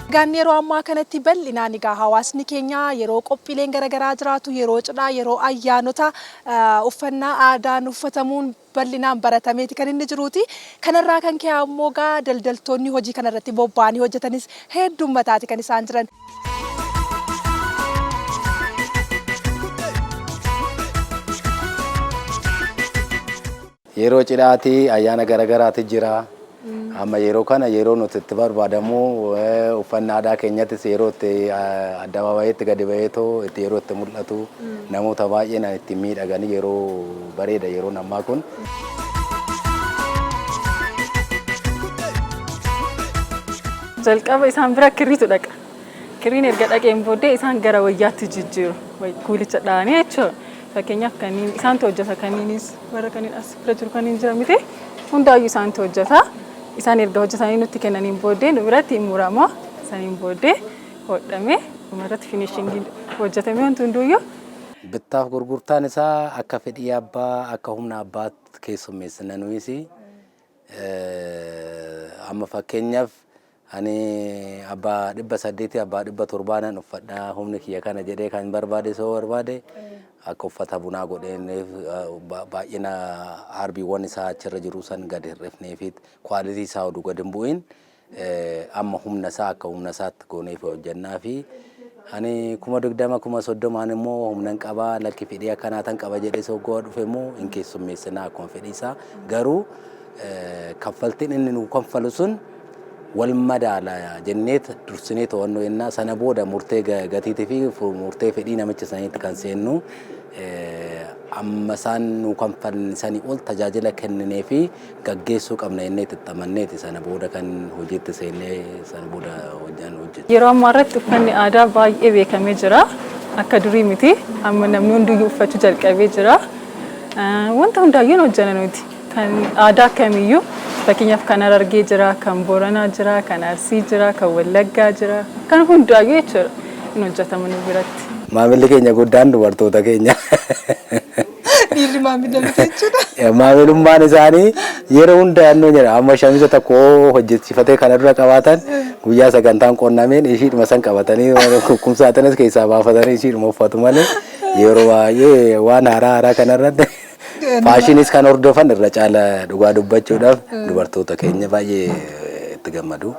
Egaan yeroo ammaa kanatti bal'inaan egaa hawaasni keenya yeroo qophiileen garaagaraa jiraatu, yeroo cidhaa, yeroo ayyaanota uffannaa aadaan uffatamuun bal'inaan baratameeti kan inni jiruuti. Kanarraa kan ka'e ammoo egaa daldaltoonni hojii kanarratti bobba'anii hojjetanis heddummataati kan isaan jiran. Yeroo cidhaati ayyaana garagaraati jira. Amma yeroo kana yeroo nuti itti barbaadamu uffannaa aadaa keenyattis yeroo itti addabaabayiitti gadi baheetoo itti yeroo itti mul'atu namoota baay'een itti miidhaganii yeroo bareeda yeroon ammaa kun. Jalqaba isaan bira kirriitu dhaqa. Kirriin erga dhaqeen booddee isaan gara wayyaatti jijjiiru. Kuulicha dhahanii jechuudha. Fakkeenyaaf kanneen isaantu hojjeta, kanniinis warra kanneen as bira jiru kanneen jira miti, hundaayyuu isaantu hojjeta. Isaan erga hojjetanii nutti kennaniin booddee nu biratti hin murama. Saniin booddee hodhamee dhumarratti finishingiin hojjetamee wanti hunduyyuu. Bittaaf gurgurtaan isaa akka fedhii abbaa, akka humna abbaatti keessummeessina nuyis. Amma fakkeenyaaf ani abbaa 800, abbaa 700 nan uffadha, humni kiyya kana jedhee kan barbaade soo barbaade akka uffata bunaa godheenif baay'ina harbiiwwan isaa achirra jiru san gad hir'ifneefit kwaalitii isaa oduu gad hin bu'in amma humna isaa akka humna isaatti gooneef hojjannaa fi ani 20,000, 30,000 immoo humnan qabaa, lakki fedhii akkanaa tan qaba jedhee soo dhufe immoo hin keessummeessinaa akkuma fedhii isaa. Garuu kaffaltiin inni nu kanfalu sun wal madaala jenneet dursinee to'annoo jennaa, sana booda murtee gatiitii fi murtee fedhii namicha saniitti kan seennu. Amma isaan nu kanfalan sanii ol tajaajila kenninee fi gaggeessuu qabna jennee itti amanneeti sana booda kan hojiitti seennee sana booda hojjaan hojjetu. Yeroo ammaa irratti uffanni aadaa baay'ee beekamee jira. Akka durii miti. Amma namni hunduyyuu uffachuu jalqabee jira. Wanta hundaayyuu hin hojjana nuti. Kan aadaa kamiyyuu, fakkeenyaaf kan Harargee jira, kan Booranaa jira, kan Arsii jira, kan Wallaggaa jira. Kan hundaayyuu jechuudha hin hojjetama nu biratti. Maamilli keenya guddaan dubartoota keenya. Dhiirri maamila miti jechuudha. Maamilummaan isaanii yeroo hunda yaannoo jedha. Amma shamiza tokko hojjechiifatee kana dura qabaatan guyyaa sagantaan qonnameen ishiidhuma san qabatanii kumsaatanis keessaa baafatanii ishiidhuma uffatu malee yeroo baay'ee waan haaraa haaraa kanarratti faashinis kan hordofan irra caala dhugaa dubbachuudhaaf dubartoota keenya baay'ee itti gammadu.